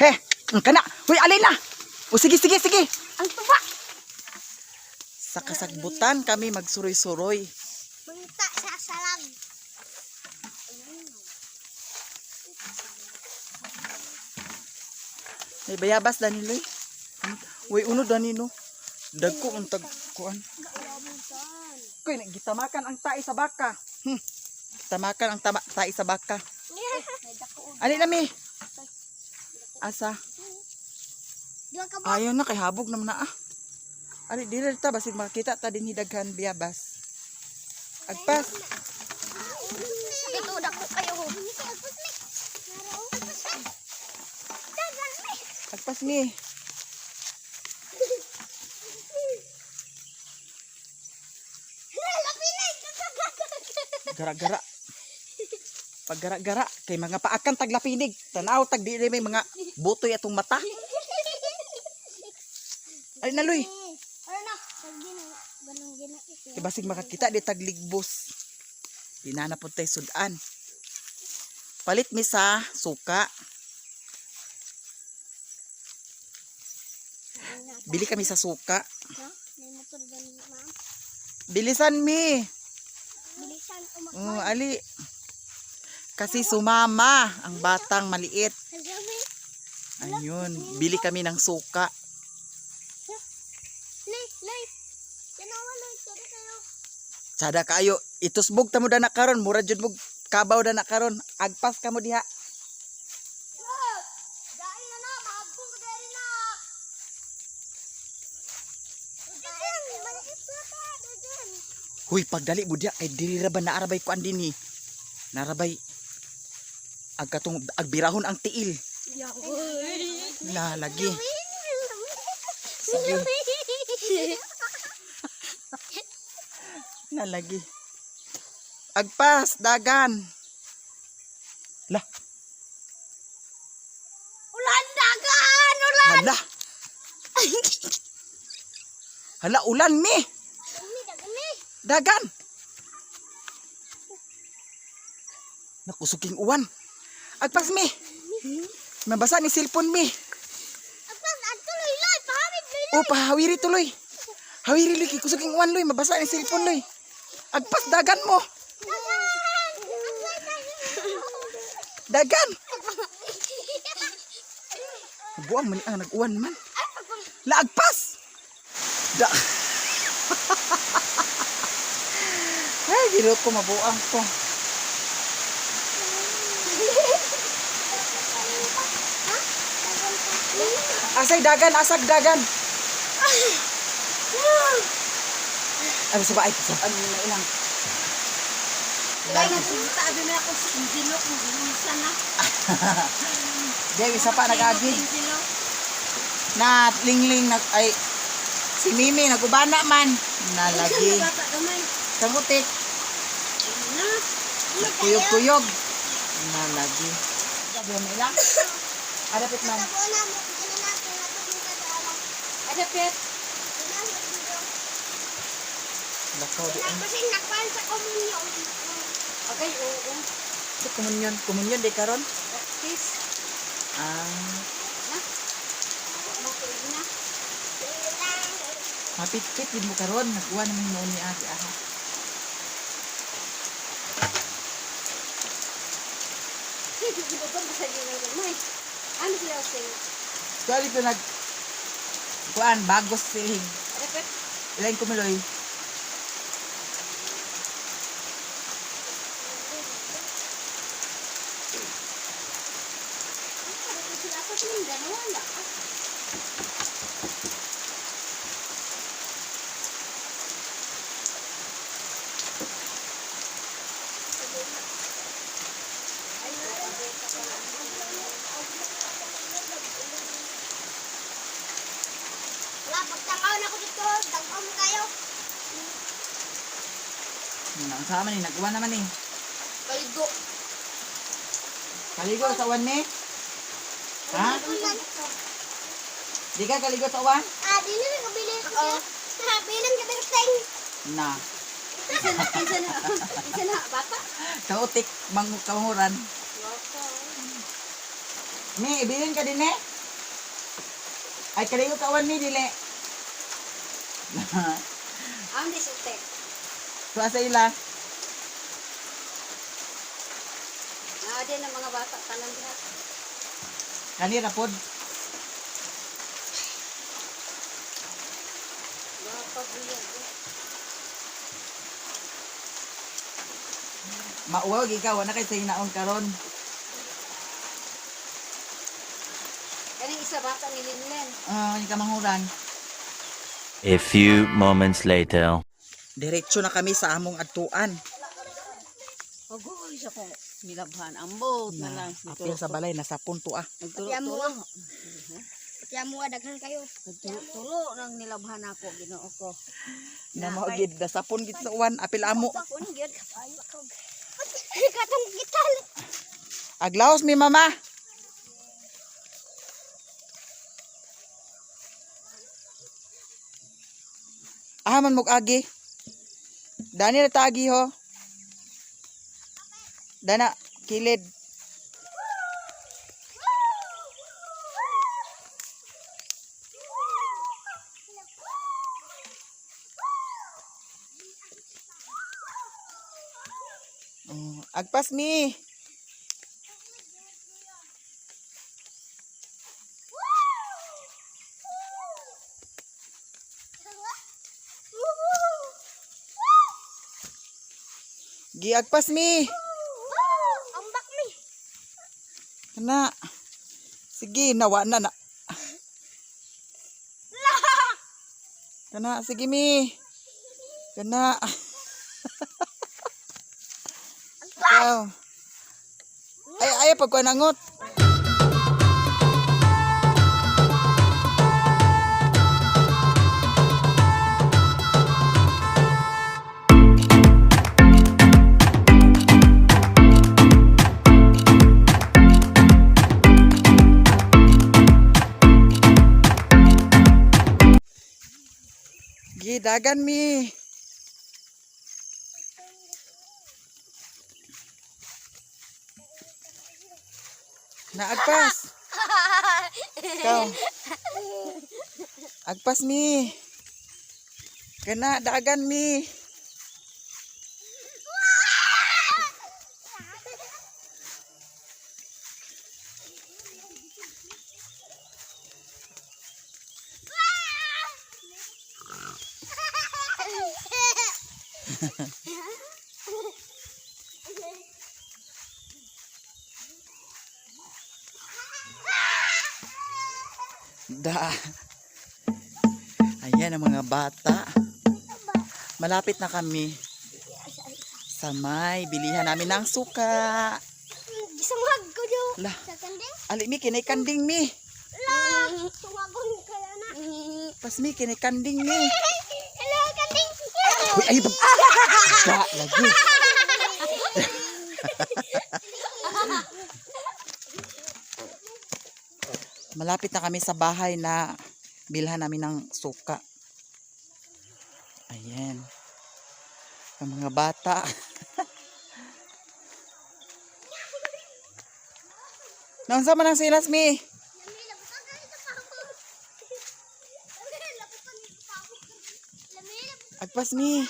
He, ang kana. Hoy, alin na. O sige, sige, sige. Ang tuba. Sa kasagbutan kami magsuroy-suroy. Mangita sa salag. May bayabas dani loy. Uy, uno dani no. Dagko ang tag kuan. Kuy, gitamakan ang tae sa baka. Gitamakan ang tama, tae sa baka. Ali na mi. Asa? Duha ka ba? Ayaw na kay habog naman na ah. Ali dili ta basig makita ta dinhi daghan biyabas. Agpas. Ito dako kayo. Agpas mi. Gara-gara. Paggara-gara kay mga paakan taglapinig. Tanaw tag dili may mga butoy atong mata. Ali na loy. Ano na? Kay basig makakita di tagligbos. Di na na pud tay sudan. Palit mi sa suka. Bili kami sa suka. Bilisan mi. Bilisan Oh, ali. Kasi sumama ang batang maliit. Ayun, bili kami ng suka. Lay, lay. Tanawa lay, sada kayo. Sada kayo, itusbog ta mo dana karon, mura jud mo kabaw dana karon. Agpas ka mo diha. Dahil na na, mahabong ka dahil na. Dagan, maliit na ta, dagan. Huy, pagdali mo diha kay diri ra ba naarabay kuan dinhi. Narabay ag katong agbirahon ang tiil. La lagi. Sige. Nalagi. Agpas dagan. La, Ulan, dagan, ulan. hala. Hala ulan mi. Dami, dami. Dagan. Nakusuking uwan. Agpas mi. Mabasa ni cellphone mi. Agpas, adto loy, loy, pahamid loy. O pahawiri tuloy. Hawiri loy kay kusuking uwan loy, mabasa ni cellphone loy. Agpas dagan mo. Dagan. Dagan. Buang man ang nag-uwan man. Laagpas. Da. Ay, gilo ko mabuang ko. Asay dagan, asag dagan. Ay, basta ba ay ano na ilang. Ay, nagsabi na ako si Angelo kung ginusa na. Dewi isa pa nag-agi. Angelo. Na lingling nag ay si Mimi nagubana man. Nalagi. Isa na bata gamay. Kamutik, Na. kuyog-kuyog. Nalagi. Sabi mo ilang? Adapit man. Adapet. Lakaw di ay. Kasi nakpan sa komunyon. Okay, oo. Sa komunyon, komunyon di karon. Baptis. Ah, Na. Matuig na. mapit-pit din mo karon, nag-uwan naman noon ni Ate aha. Di ba ba sa iyo ng gamay? Ano sila sa iyo? Sorry ko nag kuan bagos silhig. Adapet. Ilain kumiloy. Ano sila ako sa Mindanao wala. Wala, pagtakaw na ako dito, tangkaw mo kayo. Nang sama ni nag-uwan naman eh. Kaligo. Kaligo sa uwan ni? Ha? Di ka kaligo sa uwan? Ah, di na nakabili. Oo. Bilin ka berteng. Na. Isa na, isa na, isa na, bata. Kautik mang kamanguran. Wako. Mi, ibilin ka din eh. Ay kaliyo kawan mi dili. Ang disutek. Tuwa sa ila. Naa din ang mga bata tanan diha. Kani ra pod. Mga pabuyag. Mauwaw ikaw wala kay sa hinaon karon. Kaning isa bata ni Linlen. Ah, uh, kamanguran. A few moments later. Diretso na kami sa among adtuan. Agoy sa ko nilabhan ambot na lang. Apil sa balay nasa punto ah. Nagtulo-tulo. Kaya mo daghan kayo. Nagtulo-tulo nang nilabhan ako Ginoo ko. Na mao gid nasapon gid sa uwan apil amo. Sakon gyud kapayo ako. Katong gital. Aglaos mi mama. Ah man mog agi. Dani na tagi ho. Dana kilid. Oh, agpas mi. Giagpas mi. Ambak mi. Kana. Sige, nawa na na. Kana, sige mi. Kana. Ikaw. Ay, ay, pagkuanangot. Gidagan mi. Naagpas. Ikaw. Agpas mi. Kana dagan mi. Da. Ayan ang mga bata. Malapit na kami sa may bilihan namin ng suka. Gisungag ko jo. Lah. Sa kanding? Ali mi kinay kanding mi. La. Tungagon kaya na. Pas mi kinay kanding mi. Hello kanding. Uy, ay pag da lagi. Malapit na kami sa bahay na bilhan namin ng suka. Ayan. Ang mga bata. Naunsa man ang silas mi? Agpas mi.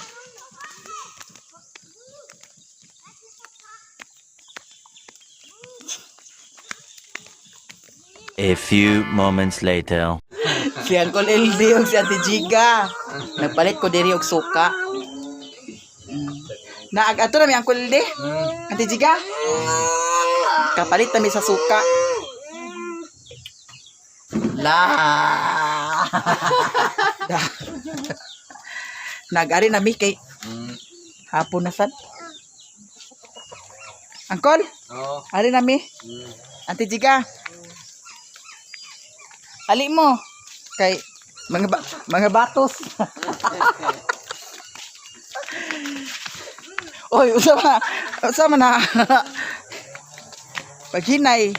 A few moments later. Si Uncle LD ug si Ate Giga. Nagpalit ko diri og suka. Naag ato na mi Uncle LD. Ate Giga. Kapalit na mi sa suka. La. Nag-ari na mi kay hapon na sad. Uncle, Oo. ari na mi. Ate Giga. Ali mo kay mga mga batos. Oy, usa man. Usa man na. Paghinay.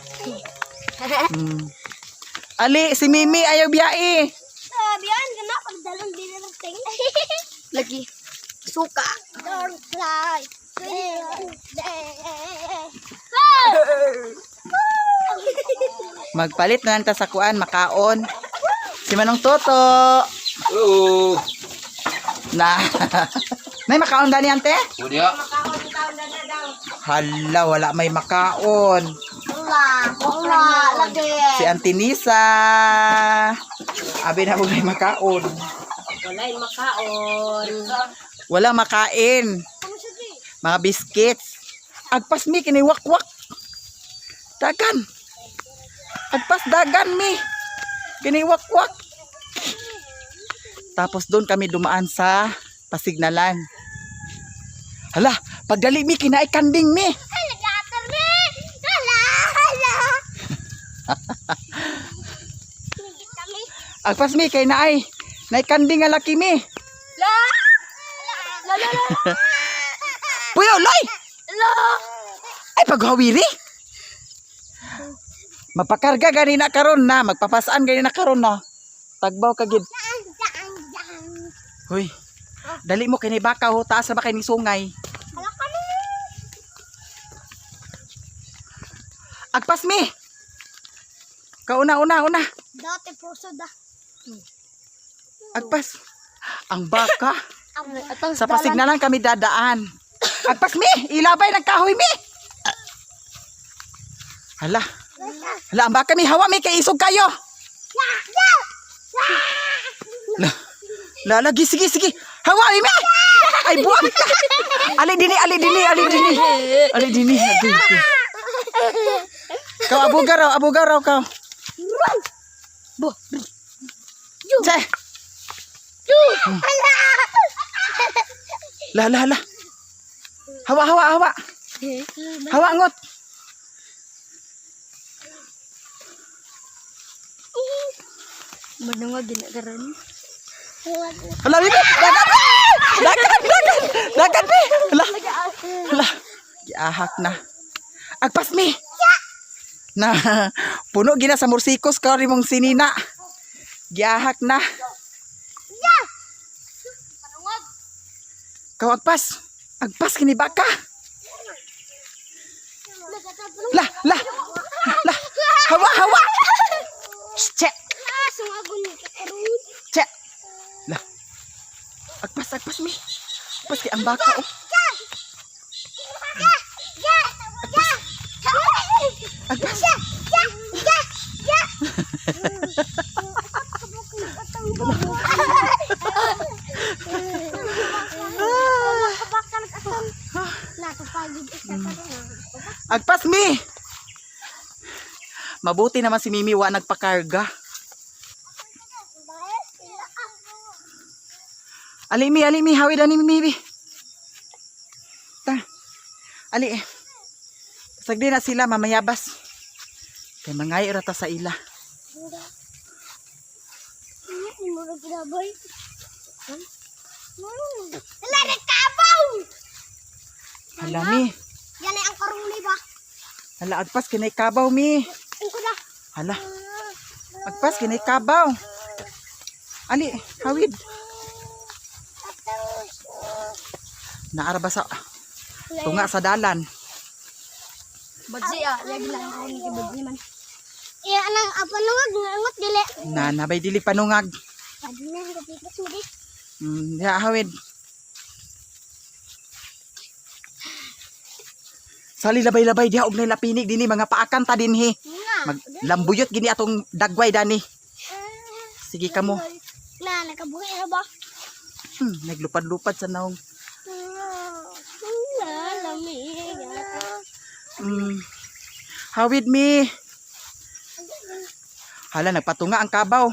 Ali, si Mimi ayaw biyae. Sabihan ka na pagdalon dinarating. Lagi. Suka. Don't cry. Magpalit na lang ta sa kuan, makaon. Si Manong Toto. Oo. Na. May makaon dani, ante? Unya. Hala, wala may makaon. Wala, wala, lagi. Si Auntie Nisa. Abi na mo may makaon. Walay makaon. Wala makain. Mga biscuits. Agpas mi kini wakwak. Dagan. Agpas dagan mi. Kini wakwak. Tapos doon kami dumaan sa pasignalan. Hala, pagdali mi kinaay kanding mi. Nagatar mi. Hala, hala. Kami. Agpas mi kay naay. Naay kanding nga laki mi. La. La la la. Puyo, loy! La. Ay, paghawiri! Mapakarga gani na karon na, magpapasaan gani na karon na. Tagbaw ka gid. Dang dang dang. Hoy. Dali mo kini baka ho, taas na ba kay ni sungay? Hala kami. Agpas mi. Kauna una una. Dati puso da. Agpas. Ang baka. Atang Sa Pasig na lang kami dadaan. Agpas mi, ilabay ng kahoy mi. Hala. Hala, ang baka mi, hawa mi kay isog kayo. La, la, lagi, sige, sige. Hawa mi mi. Ay, buwag ka. Ali dini, ali dini, ali dini. Ali dini. Ali dini. Kau abuga raw, abuga raw kau. Bo. Che. La, la, la. Hawa, hawa, hawa. Hawa ngot. Manungag ginagaran. Hala, bibi. Dagan, bi. Dagan, dagan. Dagan, bi. Hala. Hala. Giahak na. Agpas mi. Na, puno gina sa mursikos ka rin mong sinina. Giahak na. Kau agpas. Agpas kini baka. La, la. La. Hawa, hawa. Che. Ah, sungagon ni karon. Che. La. Agpas, agpas mi. Agpas kay ang baka oh. Agpas. Agpas mi. Mabuti naman si Mimi wa nagpakarga. Ali mi, ali mi, hawid ani mi, mi. Ta. Ali. Sagdi na sila mamayabas. Kay mangay ra ta sa ila. Wala nagkabaw! Hala mi. Yan ay ang karuli ba? Hala agpas kinay kabaw mi. Ang kuda. Hala. Agpas kinay kabaw. Ali, hawid. Naara ba sa tunga sa dalan? Badzi ah, lagi lang ako ni Badzi man. Iya anang apa nungag ngangot dili. Na nabay dili panungag. Padi na kapikas mo di. Ya, hawid. Sali labay-labay diha og lapinig dinhi mga paakan ta dinhi. Nga. Mag lambuyot gini atong dagway dani. Sige kamo. Na nakabuhi na ba? Naglupad-lupad sa naong. Na lami. Hawid mi. Hala nagpatunga ang kabaw.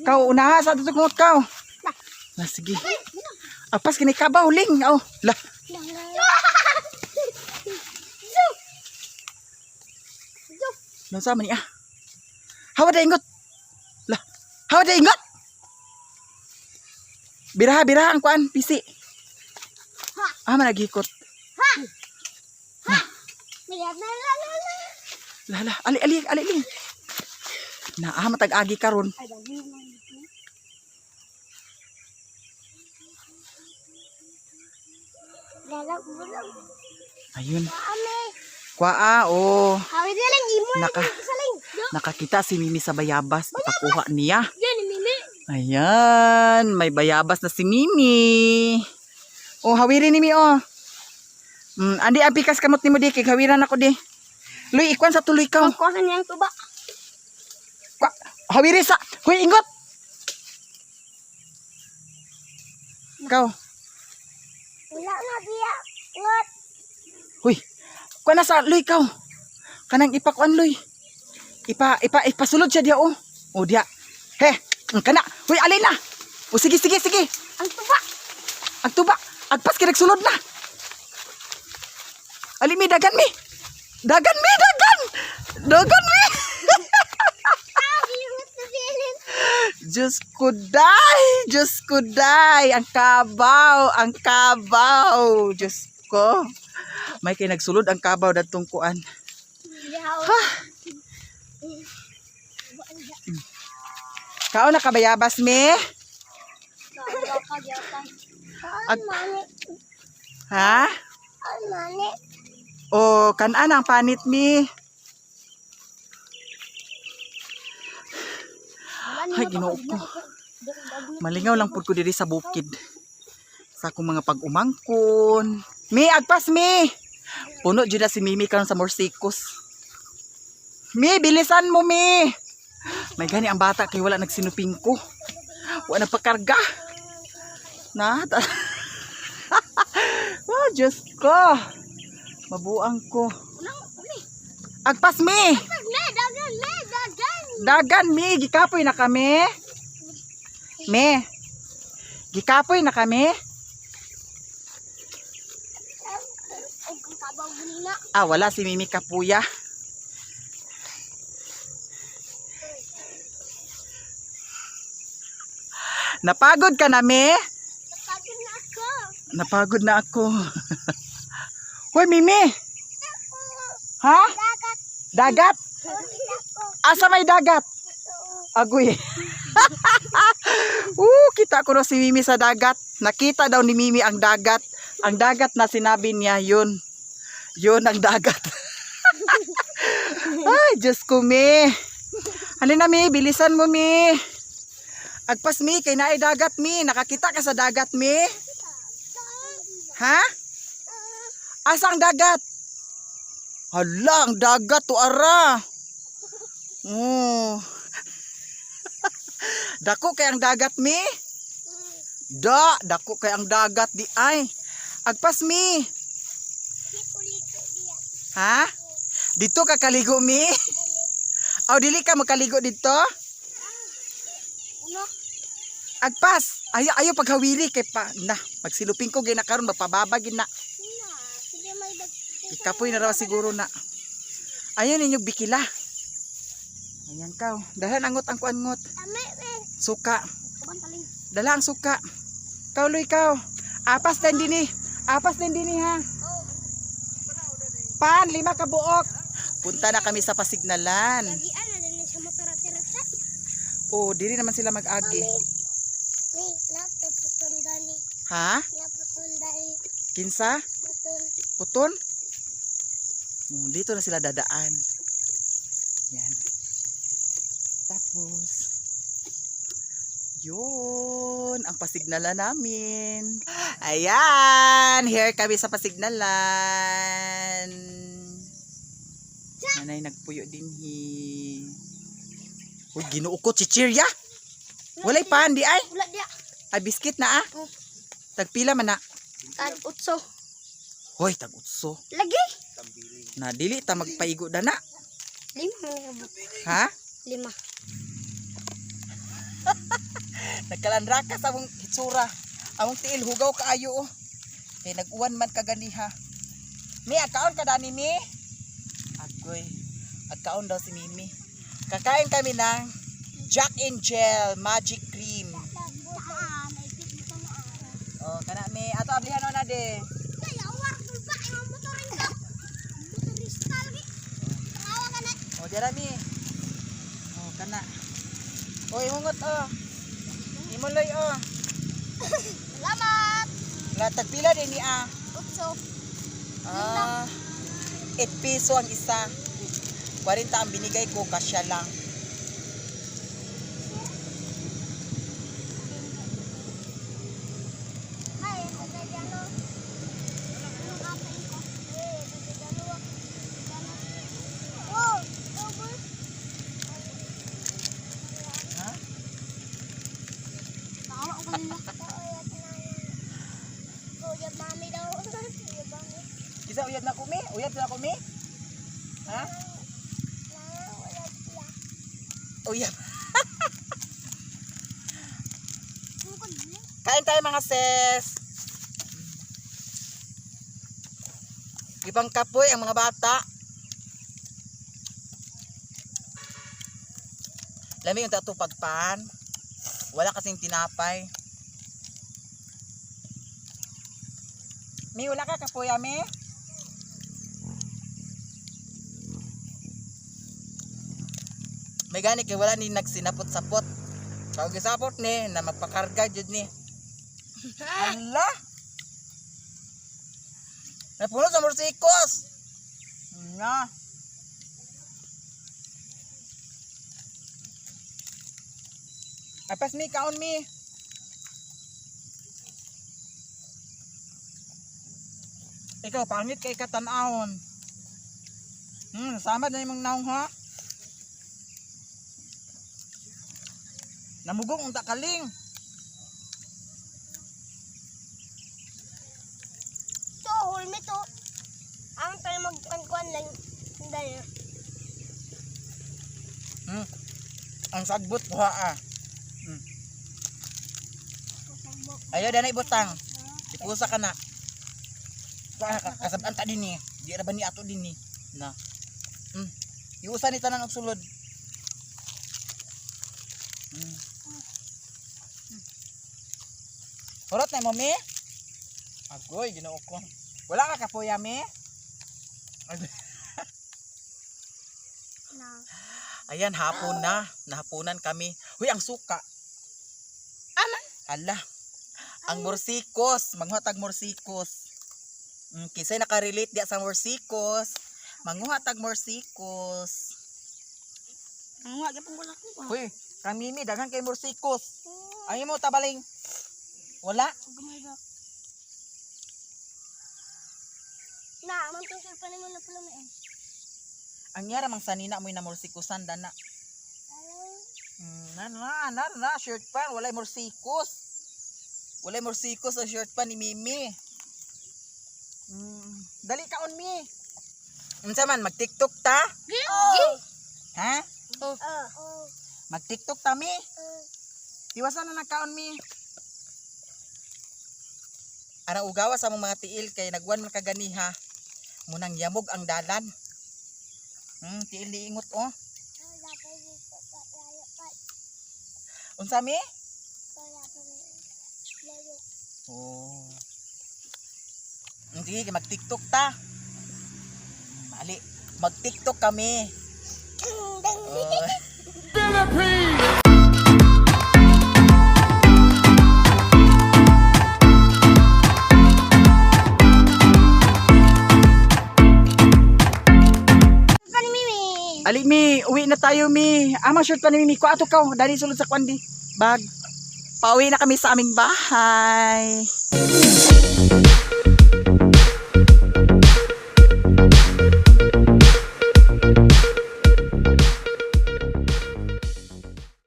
Kaw unaha sa tutungot kaw. Na sige. Apas kini kabaw ling. Oh, la. Nasa man niya? Hawa da ingot. La. Hawa da ingot. Biraha biraha ang kuan pisi. Ah, managikot. La la, ali ali ali ali. Na ah matag-agi karon. Ayun. Kwaa oh. Hawid na lang imo Naka nakakita si Mimi sa bayabas, ipakuha niya. Yan. Ayan, may bayabas na si Mimi. Oh, hawirin ni Mi oh. Andi ang pikas kamot nimo di kay hawiran ako di. Luy, ikuan sa tuloy ka. Ang kuha niyang tuba. Kwa, hawiri sa. Hoy, ingot. Ikaw. Wala na biya. Ngot. Hoy. Kuan na sa luy ikaw. Kanang ipakuan luy. Ipa ipa ipasulod siya diya oh. Oh diya. He, ang kana. Hoy, alin na. Oh sige sige sige. Ang tuba. Ang tuba. Agpas kay nagsulod na. Ali mi dagan mi. Dagan mi, dagan. Dagan mi. Ah, ingot na bilin. Diyos ko day! Diyos ko day! Ang kabaw! Ang kabaw! Diyos ko. May kay nagsulod ang kabaw datong kuan. Yaw. Kao na kabayabas mi? Ang mani. Ha? Ang mani. O kanan ang panit mi. Ay, Ginoo ko. Malingaw lang pud ko diri sa bukid. Sa akong mga pag-umangkon. Mi, agpas mi. Puno jud na si Mimi karon sa Morsikos. Mi, bilisan mo mi. May gani ang bata kay wala nagsinuping ko. Wala nagpakarga. Na. Oh, Diyos ko. Mabuang ko. Agpas mi. Me, dagan, me, dagan. Dagan mi, gikapoy na kami. Mi. Gikapoy na kami. Ay, kung kabaw ganina. Ah, wala si Mimi Kapuya. Napagod ka na, Mi? Napagod na ako. Napagod na ako. Hoy, Mimi! Ha? Dagat. Dagat? Asa may dagat? Agoy. Kita ko na si Mimi sa dagat. Nakita daw ni Mimi ang dagat. Ang dagat na sinabi niya, yun. Yun ang dagat. Ay, Diyos ko, Mi. Halina, Mi. Bilisan mo, Mi. Agpas, Mi. Kay naay dagat, Mi. Nakakita ka sa dagat, Mi. Ha? Asa ang dagat? Hala, ang dagat to ara. Oh. Dako kay ang dagat mi. Da, dako kay ang dagat di ay. Agpas mi. Ha? Dito ka kaligo mi? Aw dili ka makaligo dito? Uno. Agpas. Ayo ayo paghawili kay pa na magsilupin ko gina karon mapababa gid na. Na, sige may dag. Ikapoy na raw siguro na. Ayan ninyo bikila. Ayan kaw. Dahan angot ang kuangot. Ame, me. Suka. Kaban taling. Dala ang suka. Kaw luy kaw. Apas din dinhi. Apas din dinhi ha. Pan, lima ka buok. Punta na kami sa pasignalan. Lagian na din sa motor at sa. Oh, diri naman sila mag-agi. Mi, lahat putol dani. Ha? La putol dani. Kinsa? Putol. Puton? Oh, dito na sila dadaan. Yan. Tapos, yun, ang pasignalan namin. Ayan, here kami sa pasignalan. Nanay nagpuyo din hi. Uy, ginoo ko, chichirya. Walay pan, di ay. Wala dia. Ay, biskit na ah. Tagpila man na. Tag utso. Hoy, tag-utso. Lagi. Na, dili ta magpaigo da na. Lima man ka buok. Ha? Lima. Nagkalandraka sa among hitsura. Among tiil hugaw kaayo oh. Kay nag-uwan man kaganiha. Mi, agkaon ka dani mi? Agoy. Agkaon daw si Mimi. Kakain kami ng Jack and Gel Magic Cream. Oh, kana mi. Ato ablihan na de. Oh, dira mi. Oh, kana. Oy, hungot oh. Imuloy oh. Salamat. La tagpila din ni ah. Utso. Ah, 8 piso ang isa. 40 ang binigay ko, kasya lang. Uyab na kumi? Uyab na kumi? Ha? Uyab. Kain tayo, mga sis. Ibang kapoy ang mga bata. Lami yung tato pagpan. Wala kasing tinapay. Mi, wala ka kapoy, ami? May gani kay wala ni nagsinapot-sapot. Kag gisapot ni na magpakarga jud ni. Ala! Napuno sa morsikos. Na. Apas mi, kaon mi. Ikaw, pangit kay katanawon. Sama na imong naong ha. Namugong unta kaling. To, hulmi to. Ang tayo magpangkuan lang. Dahil. Ang sagbot kuha ah. Ayo danay butang. Ipusa ka na. Kuha ka kasaban ta dinhi. Di ra ba ni ato dinhi? Na. Iusa ni tanan og sulod. Hurot na mo mi? Agoy, Ginoo ko. Wala ka kapoya mi? Agoy. Na. Ayan, hapon na. Nahaponan kami. Huy, ang suka. Aman? Ala. Ang morsikos. Manguha tag morsikos. Kisay nakarelate diya sa morsikos. Manguha tag morsikos. Ang wa gyapon ko ko. Huy, kami mi, daghan kay morsikos. Ay mo, tabaling. Wala. Gamay ba? Na, man tong sir mo na pala may. Ang yara mang sanina mo'y na morsikosan dana. Na na na na shirt pa walay morsikos. Walay morsikos sa shirt pa ni Mimi. Dali ka on mi. Unsa man mag TikTok ta? Oh. Ha? Oh. Mag TikTok ta mi? Iwasan na nagkaon mi. Ara ugawa sa among mga tiil kay nagwan man kaganiha. Munang yamog ang dalan. Tiil ni ingot oh. Unsa mi? Oh. Sige, mag-TikTok ta. Mali. Mag-TikTok kami. Oh. Pan Mimi. Ali mi, uwi na tayo mi. Ama shirt pa ni Mimi. Kuha ato ka. Dali sulod sa kwandi. Bag. Pauwi na kami sa aming bahay.